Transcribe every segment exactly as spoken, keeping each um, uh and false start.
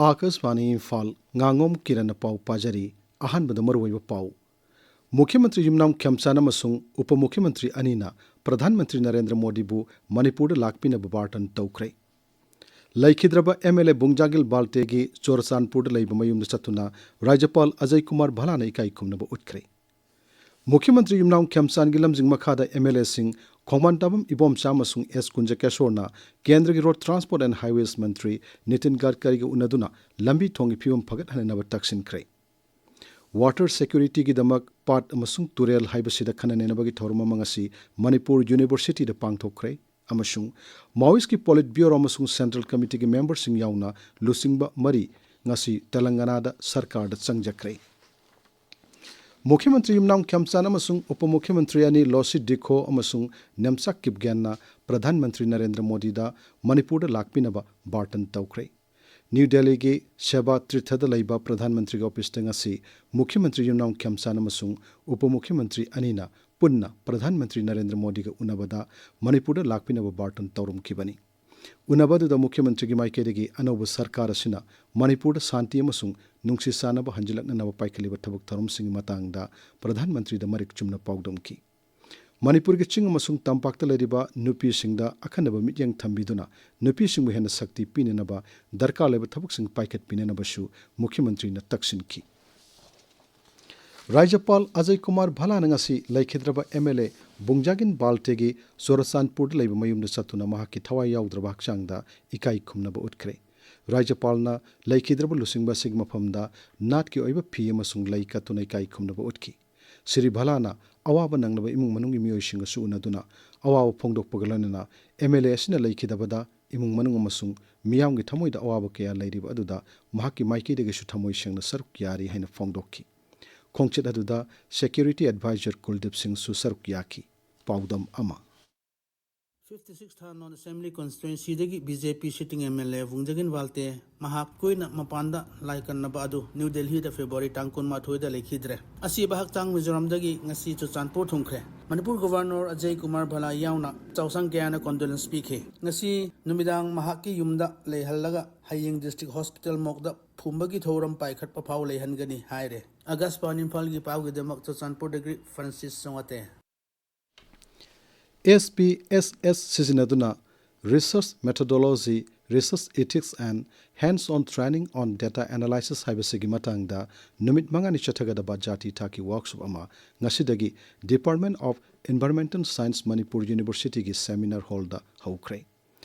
ꯑꯥꯀꯥꯁꯕꯥꯅꯤ ꯏꯝꯐꯥꯜ, ꯉꯥꯉꯣꯝ ꯀꯤꯔꯟꯅ ꯄꯥꯎ ꯄꯥꯖꯔꯤ꯫ ꯑꯍꯥꯟꯕꯗ ꯃꯔꯨꯑꯣꯏꯕ ꯄꯥꯎ꯫ ꯃꯨꯈ꯭ꯌ ꯃꯟꯇ꯭ꯔꯤ ꯌꯨꯝꯅꯥꯝ ꯈꯦꯝꯆꯥꯟ ꯑꯃꯁꯨꯡ ꯎꯄ ꯃꯨꯈ꯭ꯌ ꯃꯟꯇ꯭ꯔꯤ ꯑꯅꯤꯅ ꯄ꯭ꯔꯙꯥꯟ ꯃꯟꯇ꯭ꯔꯤ ꯅꯔꯦꯟꯗ꯭ꯔ ꯃꯣꯗꯤꯕꯨ ꯃꯅꯤꯄꯨꯔꯗ ꯂꯥꯛꯄꯤꯅꯕ ꯕꯥꯔꯇꯟ ꯇꯧꯈ꯭ꯔꯦ꯫ ꯂꯩꯈꯤꯗ꯭ꯔꯕ ꯑꯦꯝ ꯑꯦꯜ ꯑꯦ ꯕꯨꯡꯖꯥꯒꯤꯜ ꯕꯥꯜꯇꯦꯒꯤ ꯆꯨꯔꯆꯥꯟꯄꯨꯔꯗ ꯂꯩꯕ ꯃꯌꯨꯝꯗ ꯆꯠꯇꯨꯅ ꯔꯥꯖ꯭ꯌꯄꯥꯜ ꯑꯖꯌ ꯀꯨꯃꯥꯔ ꯚꯂꯥꯅ ꯏꯀꯥꯏ ꯈꯨꯝꯅꯕ ꯎꯠꯈ꯭ꯔꯦ꯫ ꯃꯨꯈ꯭ꯌ ꯃꯟꯇ꯭ꯔꯤ ꯌꯨꯝꯅꯥꯝ ꯈꯦꯝꯆꯥꯟꯒꯤ ꯂꯝꯖꯤꯡ ꯃꯈꯥꯗ ꯑꯦꯝ ꯑꯦꯜ ꯑꯦꯁꯤꯡ ꯈꯣꯡꯕꯥꯟ ꯇꯥꯕꯝ ꯏꯕꯣꯝꯆꯥ ꯑꯃꯁꯨꯡ ꯑꯦꯁ ꯀꯨꯟꯖꯀꯦꯁꯣꯔꯅ ꯀꯦꯟꯗ꯭ꯔꯒꯤ ꯔꯣꯗ ꯇ꯭ꯔꯥꯟꯁꯄꯣꯔꯠ ꯑꯦꯟ ꯍꯥꯏꯋꯦꯁ ꯃꯟꯇ꯭ꯔꯤ ꯅꯤꯇꯤꯟ ꯒꯗꯀꯔꯤꯒ ꯎꯅꯗꯨꯅ ꯂꯝꯕꯤ ꯊꯣꯡꯒꯤ ꯐꯤꯕꯝ ꯐꯒꯠꯍꯟꯅꯕ ꯇꯛꯁꯤꯟꯈ꯭ꯔꯦ꯫ ꯋꯥꯇꯔ ꯁꯦꯀ꯭ꯌꯨꯔꯤꯇꯤꯒꯤꯗꯃꯛ ꯄꯥꯠ ꯑꯃꯁꯨꯡ ꯇꯨꯔꯦꯜ ꯍꯥꯏꯕꯁꯤꯗ ꯈꯟꯅ ꯅꯩꯅꯕꯒꯤ ꯊꯧꯔꯝ ꯑꯃ ꯉꯁꯤ ꯃꯅꯤꯄꯨꯔ ꯌꯨꯅꯤꯚꯔꯁꯤꯇꯤꯗ ꯄꯥꯡꯊꯣꯛꯈ꯭ꯔꯦ ꯑꯃꯁꯨꯡ ꯃꯥꯑꯣꯏꯁꯀꯤ ꯄꯣꯂꯤꯠ ꯕ꯭ꯌꯨꯔꯣ ꯑꯃꯁꯨꯡ ꯁꯦꯟꯇ꯭ꯔꯦꯜ ꯀꯃꯤꯇꯤꯒꯤ ꯃꯦꯝꯕꯔꯁꯤꯡ ꯌꯥꯎꯅ ꯂꯨꯆꯤꯡꯕ ꯃꯔꯤ ꯉꯁꯤ ꯇꯦꯂꯪꯒꯅꯥꯗ ꯁꯔꯀꯥꯔꯗ ꯆꯪꯖꯈ꯭ꯔꯦ꯫ ꯃꯨꯈ꯭ꯌ ꯃꯟꯇ꯭ꯔꯤ ꯌꯨꯝꯅꯥꯝ ꯈꯦꯝꯆꯥꯟ ꯑꯃꯁꯨꯡ ꯎꯄ ꯃꯨꯈ꯭ꯌ ꯃꯟꯇ꯭ꯔꯤ ꯑꯅꯤ ꯂꯣꯁꯤ ꯗꯤꯈꯣ ꯑꯃꯁꯨꯡ ꯅꯦꯝꯆꯥꯛ ꯀꯤꯞꯒꯦꯟꯅ ꯄ꯭ꯔꯙꯥꯟ ꯃꯟꯇ꯭ꯔꯤ ꯅꯔꯦꯟꯗ꯭ꯔ ꯃꯣꯗꯤꯗ ꯃꯅꯤꯄꯨꯔꯗ ꯂꯥꯛꯄꯤꯅꯕ ꯕꯥꯔꯇꯟ ꯇꯧꯈ꯭ꯔꯦ꯫ ꯅ꯭ꯌꯨ ꯗꯦꯜꯂꯤꯒꯤ ꯁꯦꯕꯥ ꯇꯤꯔꯊꯗ ꯂꯩꯕ ꯄ꯭ꯔꯙꯥꯟ ꯃꯟꯇ꯭ꯔꯤꯒꯤ ꯑꯣꯐꯤꯁꯇ ꯉꯁꯤ ꯃꯨꯈ꯭ꯌ ꯃꯟꯇ꯭ꯔꯤ ꯌꯨꯝꯅꯥꯝ ꯈꯦꯝꯆꯥꯟ ꯑꯃꯁꯨꯡ ꯎꯄ ꯃꯨꯈ꯭ꯌ ꯃꯟꯇ꯭ꯔꯤ ꯑꯅꯤꯅ ꯄꯨꯟꯅ ꯄ꯭ꯔꯙꯥꯟ ꯃꯟꯇ꯭ꯔꯤ ꯅꯔꯦꯟꯗ꯭ꯔ ꯃꯣꯗꯤꯒ ꯎꯅꯕꯗ ꯃꯅꯤꯄꯨꯔꯗ ꯂꯥꯛꯄꯤꯅꯕ ꯕꯥꯔꯇꯟ ꯇꯧꯔꯝꯈꯤꯕꯅꯤ꯫ ꯎꯅꯕ ꯑꯗꯨꯗ ꯃꯨꯈ꯭ꯌ ꯃꯟꯇ꯭ꯔꯤꯒꯤ ꯃꯥꯏꯀꯩꯗꯒꯤ ꯑꯅꯧꯕ ꯁꯔꯀꯥꯔ ꯑꯁꯤꯅ ꯃꯅꯤꯄꯨꯔꯗ ꯁꯥꯟꯇꯤ ꯑꯃꯁꯨꯡ ꯅꯨꯡꯁꯤ ꯆꯥꯟꯅꯕ ꯍꯟꯖꯤꯜꯂꯛꯅꯅꯕ ꯄꯥꯏꯈꯠꯂꯤꯕ ꯊꯕꯛ ꯊꯧꯔꯝꯁꯤꯡꯒꯤ ꯃꯇꯥꯡꯗ ꯄ꯭ꯔꯙꯥꯟ ꯃꯟꯇ꯭ꯔꯤꯗ ꯃꯔꯤꯛ ꯆꯨꯝꯅ ꯄꯥꯎꯗꯝꯈꯤ꯫ ꯃꯅꯤꯄꯨꯔꯒꯤ ꯆꯤꯡ ꯑꯃꯁꯨꯡ ꯇꯝꯄꯥꯛꯇ ꯂꯩꯔꯤꯕ ꯅꯨꯄꯤꯁꯤꯡꯗ ꯑꯈꯟꯅꯕ ꯃꯤꯠꯌꯦꯡ ꯊꯝꯕꯤꯗꯨꯅ ꯅꯨꯄꯤꯁꯤꯡꯕꯨ ꯍꯦꯟꯅ ꯁꯛꯇꯤ ꯄꯤꯅꯅꯕ ꯗꯔꯀꯥꯔ ꯂꯩꯕ ꯊꯕꯛꯁꯤꯡ ꯄꯥꯏꯈꯠꯄꯤꯅꯅꯕꯁꯨ ꯃꯨꯈ꯭ꯌ ꯃꯟꯇ꯭ꯔꯤꯅ ꯇꯛꯁꯤꯟꯈꯤ꯫ ꯔꯥꯖ꯭ꯌꯄꯥꯜ ꯑꯖꯌ ꯀꯨꯃꯥꯔ ꯚꯂꯥꯅ ꯉꯁꯤ ꯂꯩꯈꯤꯗ꯭ꯔꯕ ꯑꯦꯝ ꯑꯦꯜ ꯑꯦ ꯕꯨꯡꯖꯥꯒꯤꯟ ꯕꯥꯜꯇꯦꯒꯤ ꯆꯨꯔꯆꯥꯟꯄꯨꯔꯗ ꯂꯩꯕ ꯃꯌꯨꯝꯗ ꯆꯠꯇꯨꯅ ꯃꯍꯥꯛꯀꯤ ꯊꯋꯥꯏ ꯌꯥꯎꯗ꯭ꯔꯕ ꯍꯛꯆꯥꯡꯗ ꯏꯀꯥꯏ ꯈꯨꯝꯅꯕ ꯎꯠꯈ꯭ꯔꯦ꯫ ꯔꯥꯖ꯭ꯌꯄꯥꯜꯅ ꯂꯩꯈꯤꯗ꯭ꯔꯕ ꯂꯨꯆꯤꯡꯕ ꯑꯁꯤꯒꯤ ꯃꯐꯝꯗ ꯅꯥꯠꯀꯤ ꯑꯣꯏꯕ ꯐꯤ ꯑꯃꯁꯨꯡ ꯂꯩ ꯀꯠꯇꯨꯅ ꯏꯀꯥꯏ ꯈꯨꯝꯅꯕ ꯎꯠꯈꯤ꯫ ꯁ꯭ꯔꯤ ꯚꯂꯥꯅ ꯑꯋꯥꯕ ꯅꯪꯂꯕ ꯏꯃꯨꯡ ꯃꯅꯨꯡꯒꯤ ꯃꯤꯑꯣꯏꯁꯤꯡꯒꯁꯨ ꯎꯅꯗꯨꯅ ꯑꯋꯥꯕ ꯐꯣꯡꯗꯣꯛꯄꯒ ꯂꯣꯏꯅꯅ ꯑꯦꯝ ꯑꯦꯜ ꯑꯦ ꯑꯁꯤꯅ ꯂꯩꯈꯤꯗꯕꯗ ꯏꯃꯨꯡ ꯃꯅꯨꯡ ꯑꯃꯁꯨꯡ ꯃꯤꯌꯥꯝꯒꯤ ꯊꯃꯣꯏꯗ ꯑꯋꯥꯕ ꯀꯌꯥ ꯂꯩꯔꯤꯕ ꯑꯗꯨꯗ ꯃꯍꯥꯛꯀꯤ ꯃꯥꯏꯀꯩꯗꯒꯤꯁꯨ ꯊꯃꯣꯏ ꯁꯦꯡꯅ ꯁꯔꯨꯛ ꯌꯥꯔꯤ ꯍꯥꯏꯅ ꯐꯣꯡꯗꯣꯛꯈꯤ꯫ ꯈꯣꯡꯆꯠ ꯑꯗꯨꯗ ꯁꯦꯀ꯭ꯌꯨꯔꯤꯇꯤ ꯑꯦꯗꯚꯥꯏꯖꯔ ꯀꯨꯜꯗꯤꯞ ꯁꯤꯡꯁꯨ ꯁꯔꯨꯛ ꯌꯥꯈꯤ꯫ ꯄꯥꯎꯗꯝ ꯑꯃ꯫ Fifty six Thanlon assembly ꯀꯣꯟꯁꯇꯤꯇ꯭ꯋꯦꯟꯁꯤꯗꯒꯤ B J P sitting M L A ꯕꯨꯡꯖꯥꯒꯤꯟ ꯕꯥꯜꯇꯦ ꯃꯍꯥꯛ ꯀꯨꯏꯅ ꯃꯄꯥꯟꯗ ꯂꯥꯏ ꯀꯟꯅꯕ ꯑꯗꯨ ꯅ꯭ꯌꯨ ꯗꯦꯜꯍꯤꯗ ꯐꯦꯕ꯭ꯔꯨꯋꯥꯔꯤ ꯇꯥꯡ ꯀꯨꯟꯃꯥꯊꯣꯏꯗ ꯂꯩꯈꯤꯗ꯭ꯔꯦ꯫ ꯑꯁꯤꯕ ꯍꯛꯆꯥꯡ ꯃꯤꯖꯣꯔꯥꯝꯗꯒꯤ ꯉꯁꯤ ꯆꯨꯔꯆꯥꯟꯄꯨꯔ ꯊꯨꯡꯈ꯭ꯔꯦ꯫ ꯃꯅꯤꯄꯨꯔ ꯒꯣꯚꯔꯅꯔ ꯑꯖꯌ ꯀꯨꯃꯥꯔ ꯚꯂꯥ ꯌꯥꯎꯅ ꯆꯥꯎꯁꯪ ꯀꯌꯥꯅ ꯀꯣꯟꯗꯣꯂꯦꯟꯁ ꯄꯤꯈꯤ꯫ ꯉꯁꯤ ꯅꯨꯃꯤꯗꯥꯡ ꯃꯍꯥꯛꯀꯤ ꯌꯨꯝꯗ ꯂꯩꯍꯜꯂꯒ ꯍꯌꯦꯡ ꯗꯤꯁꯇ꯭ꯔꯤꯛ ꯍꯣꯁꯄꯤꯇꯥꯜ ꯃꯣꯔꯒꯇ ꯐꯨꯝꯕꯒꯤ ꯊꯧꯔꯝ ꯄꯥꯏꯈꯠꯄ ꯐꯥꯎ ꯂꯩꯍꯟꯒꯅꯤ ꯍꯥꯏꯔꯦ꯫ ꯑꯥꯀꯥꯁꯕꯥꯅꯤ ꯏꯝꯐꯥꯜꯒꯤ ꯄꯥꯎꯒꯤꯗꯃꯛ ꯆꯨꯔꯆꯥꯟꯄꯨꯔꯗꯒꯤ ꯐ꯭ꯔꯥꯟꯁꯤꯁ ꯆꯣꯉꯥꯇꯦ꯫ ꯑꯦꯁ ꯄꯤ ꯑꯦꯁ ꯑꯦꯁ ꯁꯤꯖꯤꯟꯅꯗꯨꯅ research methodology, research ethics and hands-on training on data analysis ꯍꯥꯏꯕꯁꯤꯒꯤ ꯃꯇꯥꯡꯗ ꯅꯨꯃꯤꯠ ꯃꯉꯥꯅꯤ ꯆꯠꯊꯒꯗꯕ ꯖꯥꯇꯤ ꯊꯥꯛꯀꯤ workshop ꯑꯃ ꯉꯁꯤꯗꯒꯤ Department of Environmental Science Manipur Universityꯒꯤ seminar hallꯗ ꯍꯧꯈ꯭ꯔꯦ꯫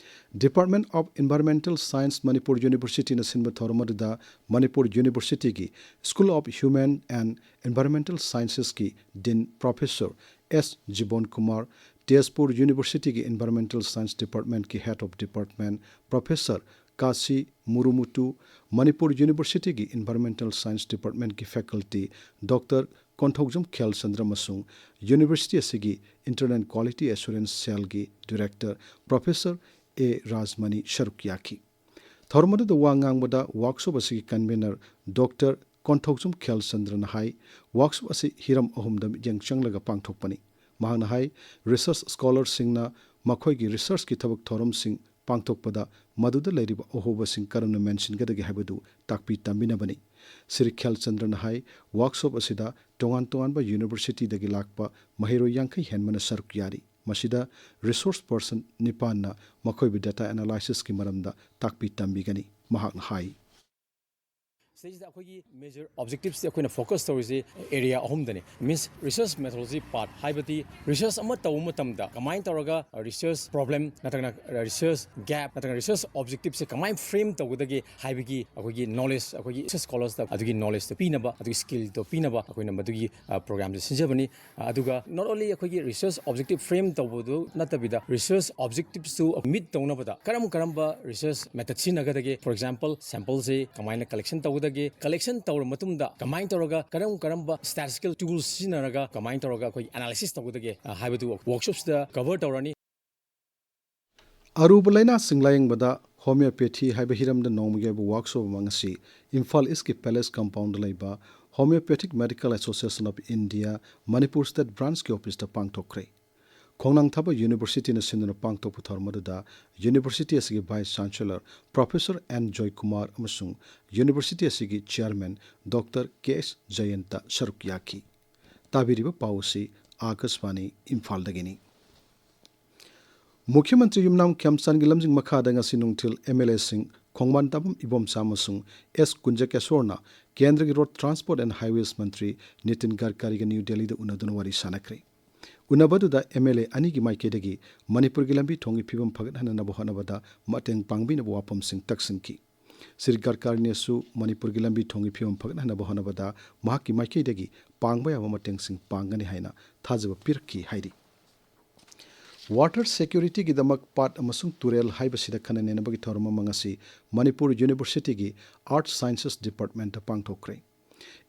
Department of Environmental Science Manipur Universityꯅ ꯁꯤꯟꯕ ꯊꯧꯔꯝ ꯑꯗꯨꯗ ꯃꯅꯤꯄꯨꯔ ꯌꯨꯅꯤꯚꯔꯁꯤꯇꯤꯒꯤ School of Human and Environmental Sciencesꯀꯤ Dean Professor ꯑꯦꯁ ꯖꯤꯕꯣꯟ ꯀꯨꯃꯥꯔ, ꯇꯦꯖꯄꯨꯔ ꯌꯨꯅꯤꯚꯔꯁꯤꯇꯤꯒꯤ Environmental Science Departmentꯀꯤ Head of Department Professor ꯀꯥꯁꯤ ꯃꯨꯔꯨꯃꯨꯇꯨ, ꯃꯅꯤꯄꯨꯔ ꯌꯨꯅꯤꯚꯔꯁꯤꯇꯤꯒꯤ Environmental Science Departmentꯀꯤ faculty Doctor Konthoujam ꯈꯦꯜꯆꯟꯗ꯭ꯔ ꯑꯃꯁꯨꯡ ꯌꯨꯅꯤꯚꯔꯁꯤꯇꯤ ꯑꯁꯤꯒꯤ Internal Quality Assurance Cellꯒꯤ Director Professor ꯑꯦ ꯔꯥꯖꯃꯅꯤ ꯁꯔꯨꯛ ꯌꯥꯈꯤ꯫ ꯊꯧꯔꯝ ꯑꯗꯨꯗ ꯋꯥ ꯉꯥꯡꯕꯗ workshop ꯑꯁꯤꯒꯤ convener Doctor ꯀꯣꯟꯊꯧꯖꯝ ꯈꯦꯜꯆꯟꯗ꯭ꯔꯅ ꯍꯥꯏ, workshop ꯑꯁꯤ ꯍꯤꯔꯝ ꯑꯍꯨꯝꯗ ꯃꯤꯠꯌꯦꯡ ꯆꯪꯂꯒ ꯄꯥꯡꯊꯣꯛꯄꯅꯤ꯫ ꯃꯍꯥꯛꯅ ꯍꯥꯏ, research scholarꯁꯤꯡꯅ ꯃꯈꯣꯏꯒꯤ researchꯀꯤ ꯊꯕꯛ ꯊꯧꯔꯝꯁꯤꯡ ꯄꯥꯡꯊꯣꯛꯄꯗ ꯃꯗꯨꯗ ꯂꯩꯔꯤꯕ ꯑꯍꯣꯕꯁꯤꯡ ꯀꯔꯝꯅ ꯃꯦꯟꯁꯤꯟꯒꯗꯒꯦ ꯍꯥꯏꯕꯗꯨ ꯇꯥꯛꯄꯤ ꯇꯝꯕꯤꯅꯕꯅꯤ꯫ ꯁ꯭ꯔꯤ ꯈꯦꯜꯆꯟꯗ꯭ꯔꯅ ꯍꯥꯏ, workshop ꯑꯁꯤꯗ ꯇꯣꯉꯥꯟ ꯇꯣꯉꯥꯟꯕ ꯌꯨꯅꯤꯚꯔꯁꯤꯇꯤꯗꯒꯤ ꯂꯥꯛꯄ ꯃꯍꯩꯔꯣꯏ ꯌꯥꯡꯈꯩ ꯍꯦꯟꯕꯅ ꯁꯔꯨꯛ ꯌꯥꯔꯤ꯫ ꯃꯁꯤꯗ resource person ꯅꯤꯄꯥꯟꯅ ꯃꯈꯣꯏꯕꯨ data analysisꯀꯤ ꯃꯔꯝꯗ ꯇꯥꯛꯄꯤ ꯇꯝꯕꯤꯒꯅꯤ꯫ ꯃꯍꯥꯛꯅ ꯍꯥꯏ꯫ ꯁꯤꯗꯩꯁꯤꯗ ꯑꯩꯈꯣꯏꯒꯤ major objectivesꯇꯤ ꯑꯩꯈꯣꯏꯅ focus ꯇꯧꯔꯤꯁꯤ area ꯑꯍꯨꯝꯗꯅꯤ꯫ Means research methodology part, ꯍꯥꯏꯕꯗꯤ research ꯑꯃ ꯇꯧꯕ ꯃꯇꯝꯗ ꯀꯃꯥꯏꯅ ꯇꯧꯔꯒ research problem ꯅꯠꯇ꯭ꯔꯒꯅ research gap ꯅꯠꯇ꯭ꯔꯒꯅ research objectiveꯁꯦ ꯀꯃꯥꯏꯅ frame ꯇꯧꯒꯗꯒꯦ ꯍꯥꯏꯕꯒꯤ ꯑꯩꯈꯣꯏꯒꯤ knowledge, ꯑꯩꯈꯣꯏꯒꯤ research scholarꯗ ꯑꯗꯨꯒꯤ knowledgeꯇꯣ ꯄꯤꯅꯕ, ꯑꯗꯨꯒꯤ skillꯗꯣ ꯄꯤꯅꯕ ꯑꯩꯈꯣꯏꯅ ꯃꯗꯨꯒꯤ programꯁꯦ ꯁꯤꯟꯖꯕꯅꯤ꯫ ꯑꯗꯨꯒ not only ꯑꯩꯈꯣꯏꯒꯤ research objective frame ꯇꯧꯕꯗꯨ ꯅꯠꯇꯕꯤꯗ research objectivesꯇꯨ meet ꯇꯧꯅꯕꯗ ꯀꯔꯝ ꯀꯔꯝꯕ research method ꯁꯤꯖꯤꯟꯅꯒꯗꯒꯦ, for example sampleꯁꯤ ꯀꯃꯥꯏꯅ collection ꯇꯧꯒꯗꯒꯦ, collection ꯇꯧꯔ ꯃꯇꯨꯡꯗ ꯀꯃꯥꯏꯅ ꯇꯧꯔꯒ ꯀꯔꯝ ꯀꯔꯝꯕ statistical tools ꯁꯤꯖꯤꯟꯅꯔꯒ ꯀꯃꯥꯏꯅ ꯇꯧꯔꯒ ꯑꯩꯈꯣꯏ analysis ꯇꯧꯒꯗꯒꯦ ꯍꯥꯏꯕꯗꯨ workshopꯁꯤꯗ cover ꯇꯧꯔꯅꯤ꯫ ꯑꯔꯨꯕ ꯂꯥꯏꯅꯥꯁꯤꯡ ꯂꯥꯌꯦꯡꯕꯗ homeopathy ꯍꯥꯏꯕ ꯍꯤꯔꯝꯗ ꯅꯣꯡꯃꯒꯤ ꯑꯣꯏꯕ workshop ꯑꯃ ꯉꯁꯤ ꯏꯝꯐꯥꯜ ꯏꯁꯀꯤ Palace compoundꯗ ꯂꯩꯕ Homeopathic Medical Association of India Manipur State Branchꯀꯤ ꯑꯣꯐꯤꯁꯇ ꯄꯥꯡꯊꯣꯛꯈ꯭ꯔꯦ꯫ ꯈꯣꯡꯅꯥꯡ ꯊꯥꯕ ꯌꯨꯅꯤꯚꯔꯁꯤꯇꯤꯅ ꯁꯤꯟꯗꯨꯅ ꯄꯥꯡꯊꯣꯛꯄ ꯊꯧꯔꯝ ꯑꯗꯨꯗ ꯌꯨꯅꯤꯚꯔꯁꯤꯇꯤ ꯑꯁꯤꯒꯤ vice chancellor professor and Joykumar ꯑꯃꯁꯨꯡ ꯌꯨꯅꯤꯚꯔꯁꯤꯇꯤ ꯑꯁꯤꯒꯤ ꯆꯤꯌꯔꯃꯦꯟ ꯗꯣꯛꯇꯔ ꯀꯦ ꯑꯦꯁ ꯖꯌꯟꯇ ꯁꯔꯨꯛ ꯌꯥꯈꯤ꯫ ꯇꯥꯕꯤꯔꯤꯕ ꯄꯥꯎ ꯑꯁꯤ ꯑꯥꯀꯥꯁꯕꯥꯅꯤ ꯏꯝꯐꯥꯜꯗꯒꯤꯅꯤ꯫ ꯃꯨꯈ꯭ꯌ ꯃꯟꯇ꯭ꯔꯤ ꯌꯨꯝꯅꯥꯝ ꯈꯦꯝꯆꯥꯟꯒꯤ ꯂꯝꯖꯤꯡ ꯃꯈꯥꯗ ꯉꯁꯤ ꯅꯨꯡꯊꯤꯜ ꯑꯦꯝ ꯑꯦꯜ ꯑꯦꯁꯤꯡ ꯈꯣꯡꯕꯥꯟ ꯇꯥꯕꯝ ꯏꯕꯣꯝꯆꯥ ꯑꯃꯁꯨꯡ ꯑꯦꯁ ꯀꯨꯟꯖꯀꯦꯁꯣꯔꯅ ꯀꯦꯟꯗ꯭ꯔꯒꯤ road transport and ꯍꯥꯏꯋꯦꯁ Mantri Nitin ꯒꯗꯀꯥꯔꯤꯒ new ꯗꯦꯜꯂꯤꯗ ꯎꯅꯗꯨꯅ ꯋꯥꯔꯤ ꯁꯥꯟꯅꯈ꯭ꯔꯦ꯫ ꯎꯅꯕꯗꯨꯗ ꯑꯦꯝ ꯑꯦꯜ ꯑꯦ ꯑꯅꯤꯒꯤ ꯃꯥꯏꯀꯩꯗꯒꯤ ꯃꯅꯤꯄꯨꯔꯒꯤ ꯂꯝꯕꯤ ꯊꯣꯡꯒꯤ ꯐꯤꯕꯝ ꯐꯒꯠꯍꯟꯅꯅꯕ ꯍꯣꯠꯅꯕꯗ ꯃꯇꯦꯡ ꯄꯥꯡꯕꯤꯅꯕ ꯋꯥꯐꯝꯁꯤꯡ ꯇꯛꯁꯤꯟꯈꯤ꯫ ꯁ꯭ꯔꯤ ꯒꯗꯀꯥꯔꯤꯅꯁꯨ ꯃꯅꯤꯄꯨꯔꯒꯤ ꯂꯝꯕꯤ ꯊꯣꯡꯒꯤ ꯐꯤꯕꯝ ꯐꯒꯠꯍꯟꯅꯕ ꯍꯣꯠꯅꯕꯗ ꯃꯍꯥꯛꯀꯤ ꯃꯥꯏꯀꯩꯗꯒꯤ ꯄꯥꯡꯕ ꯌꯥꯕ ꯃꯇꯦꯡꯁꯤꯡ ꯄꯥꯡꯒꯅꯤ ꯍꯥꯏꯅ ꯊꯥꯖꯕ ꯄꯤꯔꯛꯈꯤ ꯍꯥꯏꯔꯤ꯫ ꯋꯥꯇꯔ ꯁꯦꯀ꯭ꯌꯨꯔꯤꯇꯤꯒꯤꯗꯃꯛ ꯄꯥꯠ ꯑꯃꯁꯨꯡ ꯇꯨꯔꯦꯜ ꯍꯥꯏꯕꯁꯤꯗ ꯈꯟꯅ ꯅꯩꯅꯕꯒꯤ ꯊꯧꯔꯝ ꯑꯃ ꯉꯁꯤ ꯃꯅꯤꯄꯨꯔ ꯌꯨꯅꯤꯚꯔꯁꯤꯇꯤꯒꯤ ꯑꯥꯔꯠ ꯁꯥꯏꯟꯁꯦꯁ ꯗꯤꯄꯥꯔꯠꯃꯦꯟꯇ ꯄꯥꯡꯊꯣꯛꯈ꯭ꯔꯦ꯫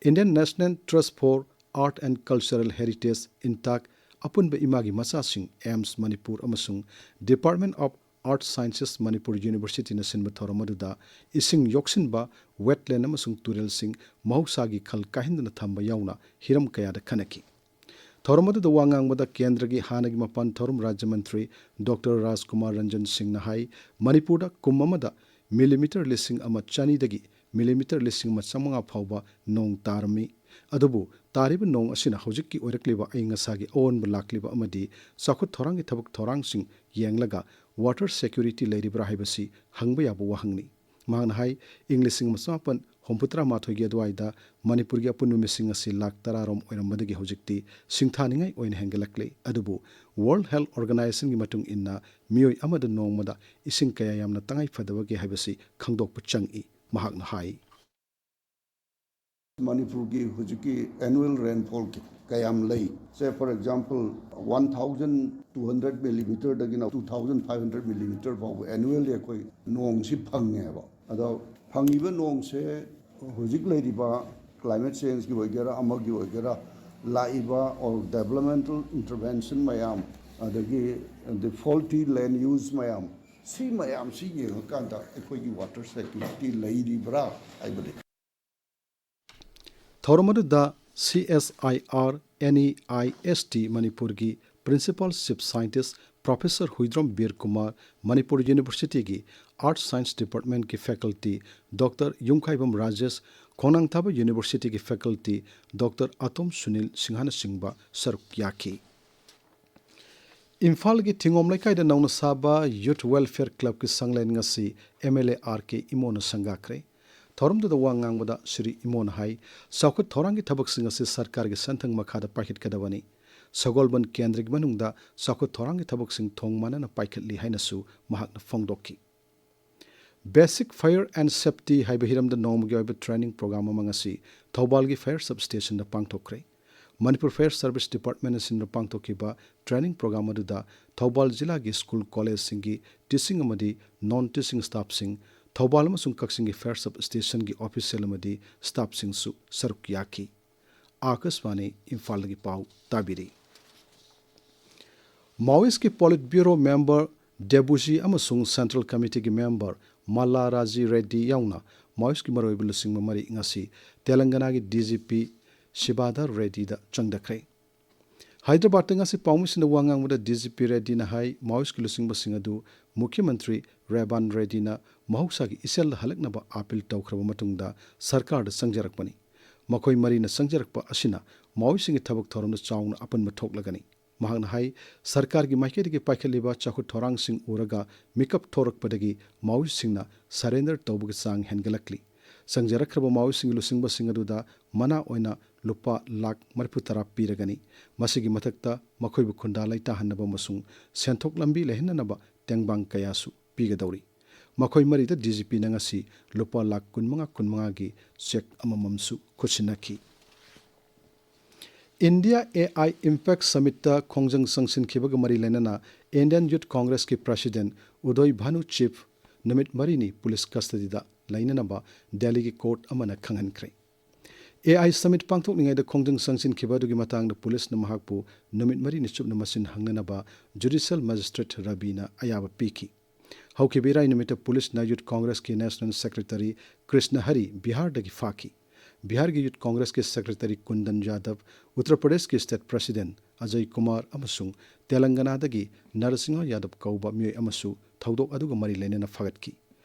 Indian National Trust for Art and Cultural Heritage, INTACH, ꯑꯄꯨꯟꯕ ꯏꯃꯥꯒꯤ ꯃꯆꯥꯁꯤꯡ, ꯑꯦꯝꯁ ꯃꯅꯤꯄꯨꯔ ꯑꯃꯁꯨꯡ Department of Art Sciences Manipur ꯌꯨꯅꯤꯚꯔꯁꯤꯇꯤꯅ ꯁꯤꯟꯕ ꯊꯧꯔꯝ ꯑꯗꯨꯗ ꯏꯁꯤꯡ ꯌꯣꯛꯁꯤꯟꯕ, ꯋꯦꯠꯂꯦꯟ ꯑꯃꯁꯨꯡ ꯇꯨꯔꯦꯜꯁꯤꯡ ꯃꯍꯧꯁꯥꯒꯤ ꯈꯜ ꯀꯥꯏꯍꯟꯗꯅ ꯊꯝꯕ ꯌꯥꯎꯅ ꯍꯤꯔꯝ ꯀꯌꯥꯗ ꯈꯟꯅꯈꯤ꯫ ꯊꯧꯔꯝ ꯑꯗꯨꯗ ꯋꯥ ꯉꯥꯡꯕꯗ ꯀꯦꯟꯗ꯭ꯔꯒꯤ ꯍꯥꯟꯅꯒꯤ ꯃꯄꯥꯟ ꯊꯧꯔꯝ ꯔꯥꯖ꯭ꯌ ꯃꯟꯇ꯭ꯔꯤ ꯗꯣꯛꯇꯔ ꯔꯥꯖꯀꯨꯃꯥꯔ ꯔꯟꯖꯟ ꯁꯤꯡꯅ ꯍꯥꯏ, ꯃꯅꯤꯄꯨꯔꯗ ꯀꯨꯝ ꯑꯃꯗ ꯃꯤꯂꯤꯃꯤꯇꯔ ꯂꯤꯁꯤꯡ ꯑꯃ ꯆꯅꯤꯗꯒꯤ ꯃꯤꯂꯤꯃꯤꯇꯔ ꯂꯤꯁꯤꯡ ꯑꯃ ꯆꯥꯃꯉꯥ ꯐꯥꯎꯕ ꯅꯣꯡ ꯇꯥꯔꯝꯃꯤ꯫ ꯑꯗꯨꯕꯨ ꯇꯥꯔꯤꯕ ꯅꯣꯡ ꯑꯁꯤꯅ ꯍꯧꯖꯤꯛꯀꯤ ꯑꯣꯏꯔꯛꯂꯤꯕ ꯑꯏꯪ ꯑꯁꯥꯒꯤ ꯑꯑꯣꯟꯕ ꯂꯥꯛꯂꯤꯕ ꯑꯃꯗꯤ ꯆꯥꯎꯈꯠ ꯊꯧꯔꯥꯡꯒꯤ ꯊꯕꯛ ꯊꯧꯔꯥꯡꯁꯤꯡ ꯌꯦꯡꯂꯒ ꯋꯥꯇꯔ ꯁꯦꯀ꯭ꯌꯨꯔꯤꯇꯤ ꯂꯩꯔꯤꯕ꯭ꯔꯥ ꯍꯥꯏꯕꯁꯤ ꯍꯪꯕ ꯌꯥꯕ ꯋꯥꯍꯪꯅꯤ꯫ ꯃꯍꯥꯛꯅ ꯍꯥꯏ, ꯏꯪ ꯂꯤꯁꯤꯡ ꯑꯃ ꯆꯃꯥꯄꯟ ꯍꯨꯝꯐꯨꯇꯔꯥ ꯃꯥꯊꯣꯏꯒꯤ ꯑꯗꯨꯋꯥꯏꯗ ꯃꯅꯤꯄꯨꯔꯒꯤ ꯑꯄꯨꯟꯕ ꯃꯤꯁꯤꯡ ꯑꯁꯤ ꯂꯥꯈ ꯇꯔꯥ ꯔꯣꯝ ꯑꯣꯏꯔꯝꯕꯗꯒꯤ ꯍꯧꯖꯤꯛꯇꯤ ꯁꯤꯡꯊꯥꯅꯤꯡꯉꯥꯏ ꯑꯣꯏꯅ ꯍꯦꯟꯒꯠꯂꯛꯂꯦ꯫ ꯑꯗꯨꯕꯨ World Health Organizationꯒꯤ ꯃꯇꯨꯡ ꯏꯟꯅ ꯃꯤꯑꯣꯏ ꯑꯃꯗ ꯅꯣꯡꯃꯗ ꯏꯁꯤꯡ ꯀꯌꯥ ꯌꯥꯝꯅ ꯇꯉꯥꯏ ꯐꯗꯕꯒꯦ ꯍꯥꯏꯕꯁꯤ ꯈꯪꯗꯣꯛꯄ ꯆꯪꯏ꯫ ꯃꯍꯥꯛꯅ ꯍꯥꯏ꯫ ꯃꯅꯤꯄꯨꯔꯒꯤ ꯍꯧꯖꯤꯛꯀꯤ annual rainfall ꯀꯌꯥꯝ ꯂꯩ? Say, for example, one thousand two hundred millimeterꯗꯒꯤꯅ two thousand five hundred millimeter ꯐꯥꯎꯕ annually ꯑꯩꯈꯣꯏ ꯅꯣꯡꯁꯤ ꯐꯪꯉꯦꯕ꯫ ꯑꯗꯣ ꯐꯪꯉꯤꯕ ꯅꯣꯡꯁꯦ ꯍꯧꯖꯤꯛ ꯂꯩꯔꯤꯕ climate changeꯀꯤ ꯑꯣꯏꯒꯦꯔꯥ, ꯑꯃꯒꯤ ꯑꯣꯏꯒꯦꯔꯥ, ꯂꯥꯛꯏꯕ or developmental intervention ꯃꯌꯥꯝ, ꯑꯗꯒꯤ the faulty land use ꯃꯌꯥꯝ, ꯁꯤ ꯃꯌꯥꯝꯁꯤ ꯌꯦꯡꯉꯀꯥꯟꯗ ꯑꯩꯈꯣꯏꯒꯤ water security ꯂꯩꯔꯤꯕ꯭ꯔꯥ ꯍꯥꯏꯕꯅꯤ꯫ ꯊꯧꯔꯝ ꯑꯗꯨꯗ C S I R N E I S T ꯃꯅꯤꯄꯨꯔꯒꯤ Principal Chief Scientist Professor Huidrom ꯕꯤꯔ ꯀꯨꯃꯥꯔ, ꯃꯅꯤꯄꯨꯔ ꯌꯨꯅꯤꯚꯔꯁꯤꯇꯤꯒꯤ Earth Science Departmentꯀꯤ faculty Doctor ꯌꯨꯝꯈꯥꯏꯕꯝ ꯔꯥꯖꯦꯁ, ꯈꯣꯡꯅꯥꯡꯊꯥꯕ ꯌꯨꯅꯤꯚꯔꯁꯤꯇꯤꯒꯤ faculty Doctor ꯑꯇꯣꯝ ꯁꯨꯅꯤꯜ ꯁꯤꯡꯍꯅꯆꯤꯡꯕ ꯁꯔꯨꯛ ꯌꯥꯈꯤ꯫ ꯏꯝꯐꯥꯜꯒꯤ ꯊꯤꯉꯣꯝ ꯂꯩꯀꯥꯏꯗ ꯅꯧꯅ ꯁꯥꯕ Youth Welfare Clubꯀꯤ ꯁꯪꯂꯦꯟ ꯉꯁꯤ M L A R K ꯏꯃꯣꯅ ꯁꯪꯒꯥꯈ꯭ꯔꯦ꯫ ꯊꯧꯔꯝꯗꯨꯗ ꯋꯥ ꯉꯥꯡꯕꯗ ꯁ꯭ꯔꯤ ꯏꯃꯣꯅ ꯍꯥꯏ, ꯆꯥꯎꯈꯠ ꯊꯧꯔꯥꯡꯒꯤ ꯊꯕꯛꯁꯤꯡ ꯑꯁꯤ ꯁꯔꯀꯥꯔꯒꯤ ꯁꯦꯟꯊꯪ ꯃꯈꯥꯗ ꯄꯥꯏꯈꯠꯀꯗꯕꯅꯤ꯫ ꯁꯒꯣꯜꯕꯟ ꯀꯦꯟꯗ꯭ꯔꯒꯤ ꯃꯅꯨꯡꯗ ꯆꯥꯎꯈꯠ ꯊꯧꯔꯥꯡꯒꯤ ꯊꯕꯛꯁꯤꯡ ꯊꯣꯡ ꯃꯥꯟꯅꯅ ꯄꯥꯏꯈꯠꯂꯤ ꯍꯥꯏꯅꯁꯨ ꯃꯍꯥꯛꯅ ꯐꯣꯡꯗꯣꯛꯈꯤ꯫ Basic Fire and Safety ꯍꯥꯏꯕ ꯍꯤꯔꯝꯗ ꯅꯣꯡꯃꯒꯤ ꯑꯣꯏꯕ training program ꯑꯃ ꯉꯁꯤ ꯊꯧꯕꯥꯜꯒꯤ fire sub stationꯗ ꯄꯥꯡꯊꯣꯛꯈ꯭ꯔꯦ꯫ Manipur Fire Service Departmentꯅ ꯁꯤꯟꯕ ꯄꯥꯡꯊꯣꯛꯈꯤꯕ training program ꯑꯗꯨꯗ ꯊꯧꯕꯥꯜ ꯖꯤꯂꯥꯒꯤ school collegeꯁꯤꯡꯒꯤ teaching ꯑꯃꯗꯤ non teaching staffꯁꯤꯡ, ꯊꯧꯕꯥꯜ ꯑꯃꯁꯨꯡ ꯀꯛꯆꯤꯡꯒꯤ fire sub stationꯒꯤ official ꯑꯃꯗꯤ staffꯁꯤꯡꯁꯨ ꯁꯔꯨꯛ ꯌꯥꯈꯤ꯫ ꯑꯥꯀꯥꯁꯕꯥꯅꯤ ꯏꯝꯐꯥꯜꯗꯒꯤ ꯄꯥꯎ ꯇꯥꯕꯤꯔꯤ꯫ Maoistꯀꯤ Politburo member ꯗꯦꯕꯨꯖꯤ ꯑꯃꯁꯨꯡ Central Committeeꯒꯤ member ꯃꯜꯂꯥ ꯔꯥꯖꯤ ꯔꯦꯗ꯭ꯗꯤ ꯌꯥꯎꯅ Maoistꯀꯤ ꯃꯔꯨꯑꯣꯏꯕ ꯂꯨꯆꯤꯡꯕ ꯃꯔꯤ ꯉꯁꯤ ꯇꯦꯂꯪꯒꯅꯥꯒꯤ D G P ꯁꯤꯕꯥꯗꯥꯔ ꯔꯦꯗ꯭ꯗꯤꯗ ꯆꯪꯗꯈ꯭ꯔꯦ꯫ ꯍꯥꯏꯗ꯭ꯔꯕꯥꯗꯇ ꯉꯁꯤ ꯄꯥꯎꯃꯤꯁꯤꯡꯗ ꯋꯥ ꯉꯥꯡꯕꯗ D G P ꯔꯦꯗ꯭ꯗꯤꯅ ꯍꯥꯏ, ꯃꯥꯑꯣꯏꯁꯀꯤ ꯂꯨꯆꯤꯡꯕꯁꯤꯡ ꯑꯗꯨ ꯃꯨꯈ꯭ꯌ ꯃꯟꯇ꯭ꯔꯤ ꯔꯦꯕꯥꯟ ꯔꯦꯗ꯭ꯗꯤꯅ ꯃꯍꯧꯁꯥꯒꯤ ꯏꯆꯦꯜꯗ ꯍꯜꯂꯛꯅꯕ ꯑꯥꯄꯤꯜ ꯇꯧꯈ꯭ꯔꯕ ꯃꯇꯨꯡꯗ ꯁꯔꯀꯥꯔꯗ ꯆꯪꯖꯔꯛꯄꯅꯤ꯫ ꯃꯈꯣꯏ ꯃꯔꯤꯅ ꯆꯪꯖꯔꯛꯄ ꯑꯁꯤꯅ ꯃꯥꯑꯣꯏꯁꯤꯡꯒꯤ ꯊꯕꯛ ꯊꯧꯔꯝꯗ ꯆꯥꯎꯅ ꯑꯄꯟꯕ ꯊꯣꯛꯂꯒꯅꯤ꯫ ꯃꯍꯥꯛꯅ ꯍꯥꯏ, ꯁꯔꯀꯥꯔꯒꯤ ꯃꯥꯏꯀꯩꯗꯒꯤ ꯄꯥꯏꯈꯠꯂꯤꯕ ꯆꯥꯎꯈꯠ ꯊꯧꯔꯥꯡꯁꯤꯡ ꯎꯔꯒ ꯃꯤꯀꯞ ꯊꯣꯔꯛꯄꯗꯒꯤ ꯃꯥꯑꯣꯏꯁꯤꯡꯅ surrender ꯇꯧꯕꯒꯤ ꯆꯥꯡ ꯍꯦꯟꯒꯠꯂꯛꯂꯤ꯫ ꯆꯪꯖꯔꯛꯈ꯭ꯔꯕ ꯃꯥꯑꯣꯏꯁꯤꯡꯒꯤ ꯂꯨꯆꯤꯡꯕꯁꯤꯡ ꯑꯗꯨꯗ ꯃꯅꯥ ꯑꯣꯏꯅ ꯂꯨꯄꯥ ꯂꯥꯈ ꯃꯔꯤꯐꯨ ꯇꯔꯥ ꯄꯤꯔꯒꯅꯤ꯫ ꯃꯁꯤꯒꯤ ꯃꯊꯛꯇ ꯃꯈꯣꯏꯕꯨ ꯈꯨꯟꯗꯥ ꯂꯩꯇꯥꯍꯟꯅꯕ ꯑꯃꯁꯨꯡ ꯁꯦꯟꯊꯣꯛ ꯂꯝꯕꯤ ꯂꯩꯍꯟꯅꯅꯕ ꯇꯦꯡꯕꯥꯡ ꯀꯌꯥꯁꯨ ꯄꯤꯒꯗꯧꯔꯤ꯫ ꯃꯈꯣꯏ ꯃꯔꯤꯗ D G Pꯅ ꯉꯁꯤ ꯂꯨꯄꯥ ꯂꯥꯈ ꯀꯨꯟꯃꯉꯥ ꯀꯨꯟꯃꯉꯥꯒꯤ cheque ꯑꯃꯃꯝꯁꯨ ꯈꯨꯠꯁꯤꯟꯅꯈꯤ꯫ India A I Impact Summitꯇ ꯈꯣꯡꯖꯪ ꯆꯪꯁꯤꯟꯈꯤꯕꯒ ꯃꯔꯤ ꯂꯩꯅꯅ Indian Youth Congressꯀꯤ President ꯎꯗꯣꯏ ꯚꯥꯅꯨ ꯆꯤꯐ ꯅꯨꯃꯤꯠ ꯃꯔꯤꯅꯤ police custodyꯗ ꯂꯩꯅꯅꯕ ꯗꯦꯜꯂꯤꯒꯤ court ꯑꯃꯅ ꯈꯪꯍꯟꯈ꯭ꯔꯦ꯫ A I Summit ꯄꯥꯡꯊꯣꯛꯂꯤꯉꯩꯗ ꯈꯣꯡꯖꯪ ꯆꯪꯁꯤꯟꯈꯤꯕ ꯑꯗꯨꯒꯤ ꯃꯇꯥꯡꯗ policeꯅ ꯃꯍꯥꯛꯄꯨ ꯅꯨꯃꯤꯠ ꯃꯔꯤꯅꯤ ꯆꯨꯞꯅ ꯃꯁꯤꯟ ꯍꯪꯅꯅꯕ Judicial Magistrate ꯔꯕꯤꯅ ꯑꯌꯥꯕ ꯄꯤꯈꯤ꯫ ꯍꯧꯈꯤꯕ ꯏꯔꯥꯏ ꯅꯨꯃꯤꯠꯇ policeꯅ Youth Congressꯀꯤ National Secretary Krishna Harry ꯕꯤꯍꯥꯔꯗꯒꯤ ꯐꯥꯈꯤ꯫ ꯕꯤꯍꯥꯔꯒꯤ ꯌꯨꯠ ꯀꯣꯡꯒ꯭ꯔꯦꯁꯀꯤ ꯁꯦꯀ꯭ꯔꯦꯇꯔꯤ ꯀꯨꯟꯗꯟ ꯌꯥꯗꯕ, ꯎꯠꯇꯔ ꯄ꯭ꯔꯗꯦꯁꯀꯤ ꯁ꯭ꯇꯦꯠ ꯄ꯭ꯔꯁꯤꯗꯦꯟꯠ ꯑꯖꯌ ꯀꯨꯃꯥꯔ ꯑꯃꯁꯨꯡ ꯇꯦꯂꯪꯒꯅꯥꯗꯒꯤ ꯅꯔꯁꯤꯡꯍ ꯌꯥꯗꯕ ꯀꯧꯕ ꯃꯤꯑꯣꯏ ꯑꯃꯁꯨ ꯊꯧꯗꯣꯛ ꯑꯗꯨꯒ ꯃꯔꯤ ꯂꯩꯅꯅ ꯐꯥꯒꯠꯈꯤ꯫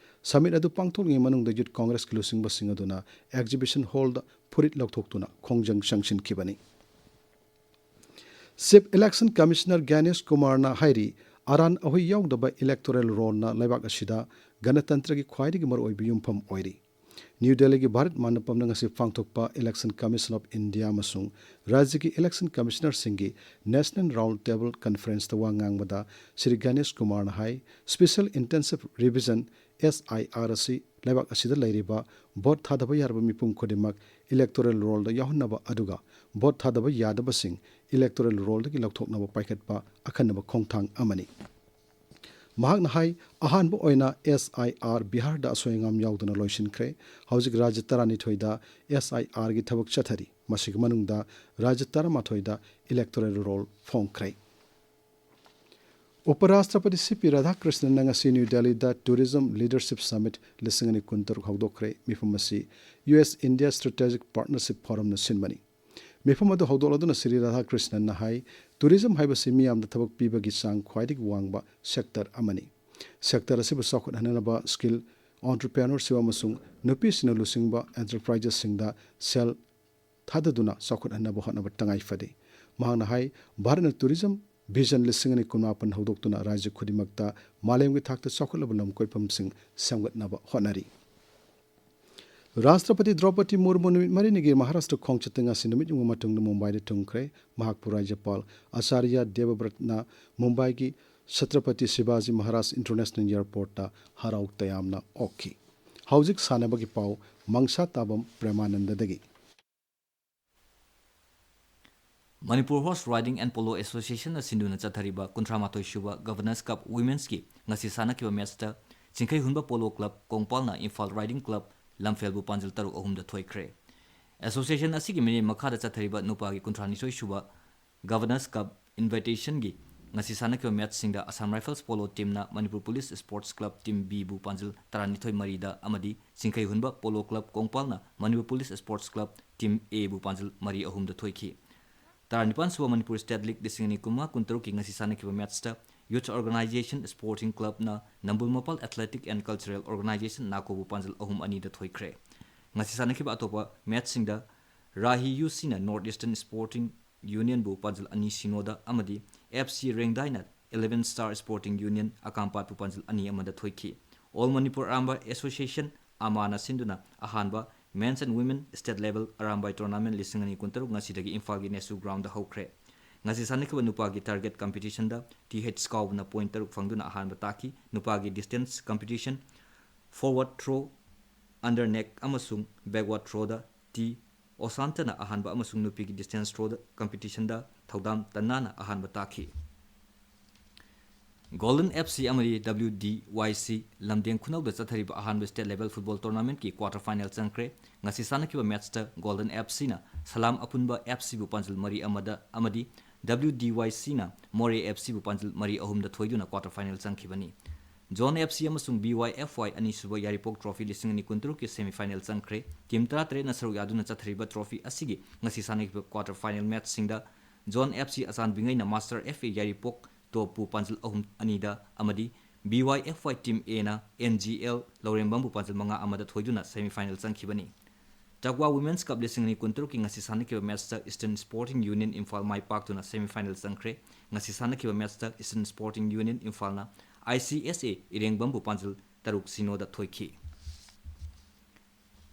ꯁꯃꯤꯠ ꯑꯗꯨ ꯄꯥꯡꯊꯣꯛꯂꯤꯉꯩ ꯃꯅꯨꯡꯗ ꯌꯨꯠ ꯀꯣꯡꯒ꯭ꯔꯦꯁꯀꯤ ꯂꯨꯆꯤꯡꯕꯁꯤꯡ ꯑꯗꯨꯅ ꯑꯦꯛꯖꯤꯕꯤꯁꯟ ꯍꯣꯜꯗ ꯐꯨꯔꯤꯠ ꯂꯧꯊꯣꯛꯇꯨꯅ ꯈꯣꯡꯖꯪ ꯆꯪꯁꯤꯟꯈꯤꯕꯅꯤ꯫ ꯆꯤꯐ ꯏꯂꯦꯛꯁꯟ ꯀꯃꯤꯁꯅꯔ ꯒ꯭ꯌꯥꯅꯦꯁ ꯀꯨꯃꯥꯔꯅ ꯍꯥꯏꯔꯤ, ꯑꯔꯥꯟ ꯑꯍꯣꯏ ꯌꯥꯎꯗꯕ ꯏꯂꯦꯛꯇꯣꯔꯦꯜ ꯔꯣꯜꯅ ꯂꯩꯕꯥꯛ ꯑꯁꯤꯗ ꯒꯅꯇꯟꯇ꯭ꯔꯒꯤ ꯈ꯭ꯋꯥꯏꯗꯒꯤ ꯃꯔꯨꯑꯣꯏꯕ ꯌꯨꯝꯐꯝ ꯑꯣꯏꯔꯤ꯫ ꯅ꯭ꯌꯨ ꯗꯦꯜꯂꯤꯒꯤ ꯚꯥꯔꯠ ꯃꯟꯗꯄꯝꯗ ꯉꯁꯤ ꯄꯥꯡꯊꯣꯛꯄ ꯏꯂꯦꯛꯁꯟ ꯀꯃꯤꯁꯟ ꯑꯣꯐ ꯏꯟꯗꯤꯌꯥ ꯑꯃꯁꯨꯡ ꯔꯥꯖ꯭ꯌꯒꯤ ꯏꯂꯦꯛꯁꯟ ꯀꯃꯤꯁꯅꯔꯁꯤꯡꯒꯤ ꯅꯦꯁꯅꯦꯜ ꯔꯥꯎꯟ ꯇꯦꯕꯜ ꯀꯟꯐꯔꯦꯟꯁꯇ ꯋꯥ ꯉꯥꯡꯕꯗ ꯁ꯭ꯔꯤ ꯒꯅꯦꯁ ꯀꯨꯃꯥꯔꯅ ꯍꯥꯏ, ꯁ꯭ꯄꯦꯁꯦꯜ ꯏꯟꯇꯦꯟꯁꯤꯚ ꯔꯤꯚꯤꯖꯟ, ꯑꯦꯁ ꯑꯥꯏ ꯑꯥꯔ, ꯑꯁꯤ ꯂꯩꯕꯥꯛ ꯑꯁꯤꯗ ꯂꯩꯔꯤꯕ ꯚꯣꯠ ꯊꯥꯗꯕ ꯌꯥꯔꯕ ꯃꯤꯄꯨꯝ ꯈꯨꯗꯤꯡꯃꯛ ꯏꯂꯦꯛꯇꯣꯔꯦꯜ ꯔꯣꯜꯗ ꯌꯥꯎꯍꯟꯅꯕ ꯑꯗꯨꯒ ꯚꯣꯠ ꯊꯥꯗꯕ ꯌꯥꯗꯕꯁꯤꯡ ꯏꯂꯦꯛꯇꯣꯔꯦꯜ ꯔꯣꯜꯗꯒꯤ ꯂꯧꯊꯣꯛꯅꯕ ꯄꯥꯏꯈꯠꯄ ꯑꯈꯟꯅꯕ ꯈꯣꯡꯊꯥꯡ ꯑꯃꯅꯤ꯫ ꯃꯍꯥꯛꯅ ꯍꯥꯏ, ꯑꯍꯥꯟꯕ ꯑꯣꯏꯅ ꯑꯦꯁ ꯑꯥꯏ ꯑꯥꯔ ꯕꯤꯍꯥꯔꯗ ꯑꯁꯣꯏ ꯑꯉꯥꯝ ꯌꯥꯎꯗꯅ ꯂꯣꯏꯁꯤꯟꯈ꯭ꯔꯦ꯫ ꯍꯧꯖꯤꯛ ꯔꯥꯖ꯭ꯌ ꯇꯔꯥꯅꯤꯊꯣꯏꯗ ꯑꯦꯁ ꯑꯥꯏ ꯑꯥꯔꯒꯤ ꯊꯕꯛ ꯆꯠꯊꯔꯤ꯫ ꯃꯁꯤꯒꯤ ꯃꯅꯨꯡꯗ ꯔꯥꯖ꯭ꯌ ꯇꯔꯥꯃꯥꯊꯣꯏꯗ ꯏꯂꯦꯛꯇꯣꯔꯦꯜ ꯔꯣꯜ ꯐꯣꯡꯈ꯭ꯔꯦ꯫ ꯎꯄꯔꯥꯁꯇ꯭ꯔꯄꯇꯤ ꯁꯤ ꯄꯤ ꯔꯥꯙꯥꯀ꯭ꯔꯤꯁꯅꯟꯅ ꯉꯁꯤ ꯅ꯭ꯌꯨ ꯗꯦꯜꯂꯤꯗ ꯇꯨꯔꯤꯖꯝ ꯂꯤꯗꯔꯁꯤꯞ ꯁꯃꯤꯠ ꯂꯤꯁꯤꯡ ꯑꯅꯤ ꯀꯨꯟꯇꯔꯨꯛ ꯍꯧꯗꯣꯛꯈ꯭ꯔꯦ꯫ ꯃꯤꯐꯝ ꯑꯁꯤ ꯌꯨ ꯑꯦꯁ ꯏꯟꯗꯤꯌꯥ ꯁ꯭ꯇ꯭ꯔꯦꯇꯦꯖꯤꯛ ꯄꯥꯔꯠꯅꯔꯁꯤꯞ ꯐꯣꯔꯝꯅ ꯁꯤꯟꯕꯅꯤ꯫ ꯃꯤꯐꯝ ꯑꯗꯨ ꯍꯧꯗꯣꯛꯂꯗꯨꯅ ꯁ꯭ꯔꯤ ꯔꯥꯙꯥꯀ꯭ꯔꯤꯁꯅꯟꯅ ꯍꯥꯏ, ꯇꯨꯔꯤꯖꯝ ꯍꯥꯏꯕꯁꯤ ꯃꯤꯌꯥꯝꯗ ꯊꯕꯛ ꯄꯤꯕꯒꯤ ꯆꯥꯡ ꯈ꯭ꯋꯥꯏꯗꯒꯤ ꯋꯥꯡꯕ ꯁꯦꯛꯇꯔ ꯑꯃꯅꯤ꯫ ꯁꯦꯛꯇꯔ ꯑꯁꯤꯕꯨ ꯆꯥꯎꯈꯠꯍꯟꯅꯕ ꯁ꯭ꯀꯤꯜ ꯑꯣꯟꯇꯔꯄ꯭ꯔꯦꯅꯔꯁꯤꯞ ꯑꯃꯁꯨꯡ ꯅꯨꯄꯤꯁꯤꯡꯅ ꯂꯨꯆꯤꯡꯕ ꯑꯦꯟꯇꯔꯄ꯭ꯔꯥꯏꯖꯦꯁꯁꯤꯡꯗ ꯁꯦꯜ ꯊꯥꯗꯗꯨꯅ ꯆꯥꯎꯈꯠꯍꯟꯅꯕ ꯍꯣꯠꯅꯕ ꯇꯉꯥꯏ ꯐꯗꯦ꯫ ꯃꯍꯥꯛꯅ ꯍꯥꯏ, ꯚꯥꯔꯠꯅ ꯇꯨꯔꯤꯖꯝ ꯚꯤꯖꯟ ꯂꯤꯁꯤꯡ ꯑꯅꯤ ꯀꯨꯟꯃꯥꯄꯟ ꯍꯧꯗꯣꯛꯇꯨꯅ ꯔꯥꯖ꯭ꯌ ꯈꯨꯗꯤꯡꯃꯛꯇ ꯃꯥꯂꯦꯝꯒꯤ ꯊꯥꯛꯇ ꯆꯥꯎꯈꯠꯂꯕ ꯂꯝ ꯀꯣꯏꯐꯝꯁꯤꯡ ꯁꯦꯝꯒꯠꯅꯕ ꯍꯣꯠꯅꯔꯤ꯫ ꯔꯥꯁꯇ꯭ꯔꯄꯇꯤ ꯗ꯭ꯔꯧꯄꯗꯤ ꯃꯨꯔꯃꯨ ꯅꯨꯃꯤꯠ ꯃꯔꯤꯅꯤꯒꯤ ꯃꯍꯥꯔꯥꯁꯇ꯭ꯔ ꯈꯣꯡꯆꯠꯇ ꯉꯁꯤ ꯅꯨꯃꯤꯠ ꯌꯨꯡꯕ ꯃꯇꯨꯡꯗ ꯃꯨꯝꯕꯥꯏꯗ ꯊꯨꯡꯈ꯭ꯔꯦ꯫ ꯃꯍꯥꯛꯄꯨ ꯔꯥꯖ꯭ꯌꯄꯥꯜ ꯑꯆꯥꯔꯌ ꯗꯦꯕꯕ꯭ꯔꯠꯅ ꯃꯨꯝꯕꯥꯏꯒꯤ ꯁꯇ꯭ꯔꯄꯇꯤ ꯁꯤꯕꯥꯖꯤ ꯃꯍꯥꯔꯥꯖ ꯏꯟꯇꯔꯅꯦꯁꯅꯦꯜ ꯑꯦꯌꯔꯄꯣꯔꯠꯇ ꯍꯔꯥꯎ ꯇꯌꯥꯝꯅ ꯑꯣꯛꯈꯤ꯫ ꯍꯧꯖꯤꯛ ꯁꯥꯟꯅꯕꯒꯤ ꯄꯥꯎ ꯃꯪꯁꯥ ꯇꯥꯕꯝ ꯄ꯭ꯔꯦꯃꯥꯅꯟꯗꯗꯒꯤ꯫ Manipur horse riding and polo ꯑꯦꯁꯣꯁꯤꯌꯦꯁꯟꯅ ꯁꯤꯟꯗꯨꯅ ꯆꯠꯊꯔꯤꯕ ꯀꯨꯟꯊ꯭ꯔꯥ ꯃꯥꯊꯣꯏ ꯁꯨꯕ ꯒꯚꯔꯅꯔꯁ ꯀꯞ ꯋꯤꯃꯦꯟꯁꯀꯤ ꯉꯁꯤ ꯁꯥꯟꯅꯈꯤꯕ ꯃꯦꯠꯁꯇ ꯆꯤꯡꯈꯩꯍꯨꯟꯕ ꯄꯣꯂꯣ ꯀ꯭ꯂꯕ ꯀꯣꯡꯄꯥꯜꯅ ꯏꯝꯐꯥꯜ ꯔꯥꯏꯗꯤꯡ ꯀ꯭ꯂꯕ ꯂꯝꯐꯦꯜꯕꯨ ꯄꯥꯟꯖꯤꯜ ꯇꯔꯨꯛ ꯑꯍꯨꯝꯗ ꯊꯣꯏꯈ꯭ꯔꯦ꯫ ꯑꯦꯁꯣꯁꯤꯌꯦꯁꯟ ꯑꯁꯤꯒꯤ ꯃꯤꯠꯌꯦꯡ ꯃꯈꯥꯗ ꯆꯠꯊꯔꯤꯕ ꯅꯨꯄꯥꯒꯤ ꯀꯨꯟꯊ꯭ꯔꯥꯅꯤꯊꯣꯏ ꯁꯨꯕ ꯒꯚꯔꯅꯔꯁ ꯀꯞ ꯏꯟꯚꯥꯏꯇꯦꯁꯟꯒꯤ ꯉꯁꯤ ꯁꯥꯟꯅꯈꯤꯕ ꯃꯦꯠꯁꯁꯤꯡꯗ Assam Rifles Polo Teamꯅ Manipur Police Sports Club Team Bꯕꯨ ꯄꯥꯟꯖꯜ ꯇꯔꯥꯅꯤꯊꯣꯏ ꯃꯔꯤꯗ ꯑꯃꯗꯤ ꯆꯤꯡꯈꯩ ꯍꯨꯟꯕ Polo Club ꯀꯣꯡꯄꯥꯜꯅ Manipur Police Sports Club Team Aꯕꯨ ꯄꯥꯟꯖꯜ ꯃꯔꯤ ꯑꯍꯨꯝꯗ ꯊꯣꯏꯈꯤ꯫ ꯇꯔꯥꯅꯤꯄꯥꯟ ꯁꯨꯕ ꯃꯅꯤꯄꯨꯔ State League ꯂꯤꯁꯤꯡ ꯑꯅꯤ ꯀꯨꯟꯃꯉꯥ ꯀꯨꯟꯇꯔꯨꯛꯀꯤ ꯉꯁꯤ ꯁꯥꯟꯅꯈꯤꯕ ꯃꯦꯠꯁꯇ Youth Organization Sporting Clubꯅ ꯅꯝꯕꯨꯜ ꯃꯄꯥꯜ Athletic and Cultural Organization ꯅꯥꯀꯣꯕꯨ ꯄꯥꯟꯖꯜ ꯑꯍꯨꯝ ꯑꯅꯤꯗ ꯊꯣꯏꯈ꯭ꯔꯦ꯫ ꯉꯁꯤ ꯁꯥꯟꯅꯈꯤꯕ ꯑꯇꯣꯞꯄ ꯃꯦꯠꯁꯁꯤꯡꯗ ꯔꯥꯍꯤ UCꯅ North Eastern Sporting Unionꯕꯨ ꯄꯥꯟꯖꯜ ꯑꯅꯤ ꯁꯤꯅꯣꯗ ꯑꯃꯗꯤ FC ꯔꯦꯡꯗꯥꯏꯅ Eleven Star Sporting Union ꯑꯀꯥꯝꯄꯥꯠꯄꯨ ꯄꯥꯟꯖꯜ ꯑꯅꯤ ꯑꯃꯗ ꯊꯣꯏꯈꯤ꯫ All Manipur ꯑꯔꯥꯝꯕꯥꯏ Association ꯑꯃꯥꯅ ꯁꯤꯟꯗꯨꯅ ꯑꯍꯥꯟꯕ Men's and Women State Level Arambai Tournament ꯂꯤꯁꯤꯡ ꯑꯅꯤ ꯀꯨꯟꯇꯔꯨꯛ ꯉꯁꯤꯗꯒꯤ ꯏꯝꯐꯥꯜꯒꯤ ꯅꯦꯁꯨ Groundꯗ ꯍꯧꯈ꯭ꯔꯦ꯫ ꯉꯁꯤ ꯁꯥꯟꯅꯈꯤꯕ ꯅꯨꯄꯥꯒꯤ target competitionꯗ TH ꯀꯥꯎꯕꯅ point ꯇꯔꯨꯛ ꯐꯪꯗꯨꯅ ꯑꯍꯥꯟꯕ ꯇꯥꯈꯤ꯫ ꯅꯨꯄꯥꯒꯤ distance competition forward throw, under net ꯑꯃꯁꯨꯡ backward throwꯗ T ꯑꯣꯁꯥꯟꯇꯅ ꯑꯍꯥꯟꯕ ꯑꯃꯁꯨꯡ ꯅꯨꯄꯤꯒꯤ distance throwꯗ competitionꯗ ꯊꯧꯗꯥꯝ ꯇꯟꯅꯥꯅ ꯑꯍꯥꯟꯕ ꯇꯥꯈꯤ꯫ Golden FC ꯑꯃꯗꯤ WDYC ꯂꯝꯗꯦꯡ ꯈꯨꯅꯧꯗ ꯆꯠꯊꯔꯤꯕ ꯑꯍꯥꯟꯕ state level football tournamentꯀꯤ quarter final ꯆꯪꯈ꯭ꯔꯦ꯫ ꯉꯁꯤ ꯁꯥꯟꯅꯈꯤꯕ ꯃꯦꯠꯁꯇ Golden FCꯅ ꯁꯂꯥꯝ ꯑꯄꯨꯟꯕ FCꯕꯨ ꯄꯥꯟꯖꯜ ꯃꯔꯤ ꯑꯃꯗ ꯑꯃꯗꯤ WDYCꯅ ꯃꯣꯔꯦ FCꯕꯨ ꯄꯥꯟꯖꯜ ꯃꯔꯤ ꯑꯍꯨꯝꯗ ꯊꯣꯏꯗꯨꯅ quarter final ꯆꯪꯈꯤꯕꯅꯤ꯫ Zone FC ꯑꯃꯁꯨꯡ BYFY ꯑꯅꯤꯁꯨꯕ ꯌꯥꯏꯔꯤꯄꯣꯛ trophy ꯂꯤꯁꯤꯡ ꯑꯅꯤ ꯀꯨꯟꯇꯔꯨꯛꯀꯤ semi final ꯆꯪꯈ꯭ꯔꯦ꯫ Team ꯇꯔꯥꯇꯔꯦꯠꯅ ꯁꯔꯨꯛ ꯌꯥꯗꯨꯅ ꯆꯠꯊꯔꯤꯕ trophy ꯑꯁꯤꯒꯤ ꯉꯁꯤ ꯁꯥꯟꯅꯈꯤꯕ quarter final matchꯁꯤꯡꯗ Zone FC ꯑꯆꯥꯟꯕꯤꯉꯩꯅ Master FA ꯌꯥꯏꯔꯤꯄꯣꯛ Topꯄꯨ ꯄꯥꯟꯖꯜ ꯑꯍꯨꯝ ꯑꯅꯤꯗ ꯑꯃꯗꯤ BYFY Team Aꯅ NGL ꯂꯧꯔꯦꯝꯕꯝꯕꯨ ꯄꯥꯟꯖꯜ ꯃꯉꯥ ꯑꯃꯗ ꯊꯣꯏꯗꯨꯅ semi final ꯆꯪꯈꯤꯕꯅꯤ꯫ Chakwa Women's Cup ꯂꯤꯁꯤꯡ ꯑꯅꯤ ꯀꯨꯟꯇꯔꯨꯛꯀꯤ ꯉꯁꯤ ꯁꯥꯟꯅꯈꯤꯕ ꯃꯦꯠꯁꯇ Eastern Sporting Union ꯏꯝꯐꯥꯜ ꯃꯥꯏ ꯄꯥꯛꯇꯨꯅ semi final ꯆꯪꯈ꯭ꯔꯦ꯫ ꯉꯁꯤ ꯁꯥꯟꯅꯈꯤꯕ ꯃꯦꯠꯁꯇ Eastern Sporting Union ꯏꯝꯐꯥꯜꯅ ICSA ꯏꯔꯦꯡꯕꯝꯕꯨ ꯄꯥꯟꯖꯜ ꯇꯔꯨꯛ ꯁꯤꯅꯣꯗ ꯊꯣꯏꯈꯤ꯫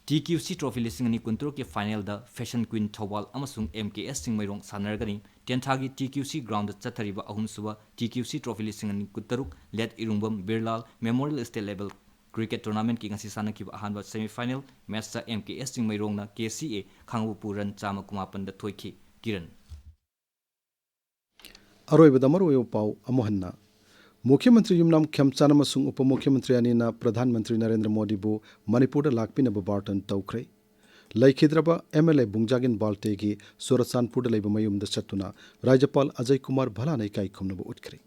TQC trophy ꯂꯤꯁꯤꯡ ꯑꯅꯤ ꯀꯨꯟꯇꯔꯨꯛꯀꯤ finalꯗ Fashion Queen ꯊꯧꯕꯥꯜ ꯑꯃꯁꯨꯡ MKS ꯆꯤꯡꯃꯩꯔꯣꯡ ꯁꯥꯟꯅꯔꯒꯅꯤ꯫ ꯇꯦꯟꯊꯥꯒꯤ TQC groundꯗ ꯆꯠꯊꯔꯤꯕ ꯑꯍꯨꯝꯁꯨꯕ TQC trophy ꯂꯤꯁꯤꯡ ꯑꯅꯤ ꯀꯨꯟꯇꯔꯨꯛ Late ꯏꯔꯨꯡꯕꯝ ꯕꯤꯔꯂꯥꯜ Memorial State Level Cricket Tournamentꯀꯤ ꯉꯁꯤ ꯁꯥꯟꯅꯈꯤꯕ ꯑꯍꯥꯟꯕ semi final matchꯇ MKS ꯆꯤꯡꯃꯩꯔꯣꯡꯅ KCA ꯈꯥꯡꯉꯕꯣꯛꯄꯨ run ꯆꯥꯝꯃ ꯀꯨꯟꯃꯥꯄꯟꯗ ꯊꯣꯏꯈꯤ꯫ ꯀꯤꯔꯟ꯫ ꯑꯔꯣꯏꯕꯗ ꯃꯔꯨꯑꯣꯏꯕ ꯄꯥꯎ ꯑꯃꯨꯛ ꯍꯟꯅ꯫ ꯃꯨꯈ꯭ꯌ ꯃꯟꯇ꯭ꯔꯤ ꯌꯨꯝꯅꯥꯝ ꯈꯦꯝꯆꯥꯟ ꯑꯃꯁꯨꯡ ꯎꯄ ꯃꯨꯈ꯭ꯌ ꯃꯟꯇ꯭ꯔꯤ ꯑꯅꯤꯅ ꯄ꯭ꯔꯙꯥꯟ ꯃꯟꯇ꯭ꯔꯤ ꯅꯔꯦꯟꯗ꯭ꯔ ꯃꯣꯗꯤꯕꯨ ꯃꯅꯤꯄꯨꯔꯗ ꯂꯥꯛꯄꯤꯅꯕ ꯕꯥꯔꯇꯟ ꯇꯧꯈ꯭ꯔꯦ꯫ ꯂꯩꯈꯤꯗ꯭ꯔꯕ ꯑꯦꯝ ꯑꯦꯜ ꯑꯦ ꯕꯨꯡꯖꯥꯒꯤꯟ ꯕꯥꯜꯇꯦꯒꯤ ꯆꯨꯔꯆꯥꯟꯄꯨꯔꯗ ꯂꯩꯕ ꯃꯌꯨꯝꯗ ꯆꯠꯇꯨꯅ ꯔꯥꯖ꯭ꯌꯄꯥꯜ ꯑꯖꯌ ꯀꯨꯃꯥꯔ ꯚꯜꯂꯥꯅ ꯏꯀꯥꯏ ꯈꯨꯝꯅꯕ ꯎꯠꯈ꯭ꯔꯦ꯫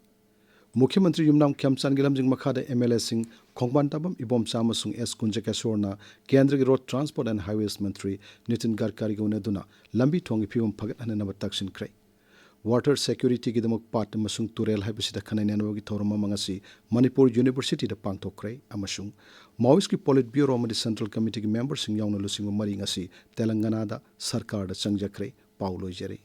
ꯃꯨꯈ꯭ꯌ ꯃꯟꯇ꯭ꯔꯤ ꯌꯨꯝꯅꯥꯝ ꯈ꯭ꯌꯥꯝꯆꯥꯟꯒꯤ ꯂꯝꯖꯤꯡ ꯃꯈꯥꯗ ꯑꯦꯝ ꯑꯦꯜ ꯑꯦꯁꯤꯡ ꯈꯣꯡꯕꯥꯟ ꯇꯥꯕꯝ ꯏꯕꯣꯝꯆꯥ ꯑꯃꯁꯨꯡ ꯑꯦꯁ ꯀꯨꯟꯖꯀꯦꯁꯣꯔꯅ ꯀꯦꯟꯗ꯭ꯔꯒꯤ ꯔꯣꯗ ꯇ꯭ꯔꯥꯟꯁꯄꯣꯔꯠ ꯑꯦꯟ ꯍꯥꯏꯋꯦꯁ ꯃꯟꯇ꯭ꯔꯤ ꯅꯤꯇꯤꯟ ꯒꯗꯀꯥꯔꯤꯒ ꯎꯅꯗꯨꯅ ꯂꯝꯕꯤ ꯊꯣꯡꯒꯤ ꯐꯤꯕꯝ ꯐꯒꯠꯍꯟꯅꯅꯕ ꯇꯛꯁꯤꯟꯈ꯭ꯔꯦ꯫ ꯋꯥꯇꯔ ꯁꯦꯀ꯭ꯌꯨꯔꯤꯇꯤꯒꯤꯗꯃꯛ ꯄꯥꯠ ꯑꯃꯁꯨꯡ ꯇꯨꯔꯦꯜ ꯍꯥꯏꯕꯁꯤꯗ ꯈꯟꯅ ꯅꯩꯅꯕꯒꯤ ꯊꯧꯔꯝ ꯑꯃ ꯉꯁꯤ ꯃꯅꯤꯄꯨꯔ ꯌꯨꯅꯤꯚꯔꯁꯤꯇꯤꯗ ꯄꯥꯡꯊꯣꯛꯈ꯭ꯔꯦ ꯑꯃꯁꯨꯡ ꯃꯥꯑꯣꯏꯁꯀꯤ ꯄꯣꯂꯤꯠ ꯕ꯭ꯌꯨꯔꯣ ꯑꯃꯗꯤ ꯁꯦꯟꯇ꯭ꯔꯦꯜ ꯀꯃꯤꯇꯤꯒꯤ ꯃꯦꯝꯕꯔꯁꯤꯡ ꯌꯥꯎꯅ ꯂꯨꯆꯤꯡꯕ ꯃꯔꯤ ꯉꯁꯤ ꯇꯦꯂꯪꯒꯅꯥꯗ ꯁꯔꯀꯥꯔꯗ ꯆꯪꯖꯈ꯭ꯔꯦ꯫ ꯄꯥꯎ ꯂꯣꯏꯖꯔꯦ꯫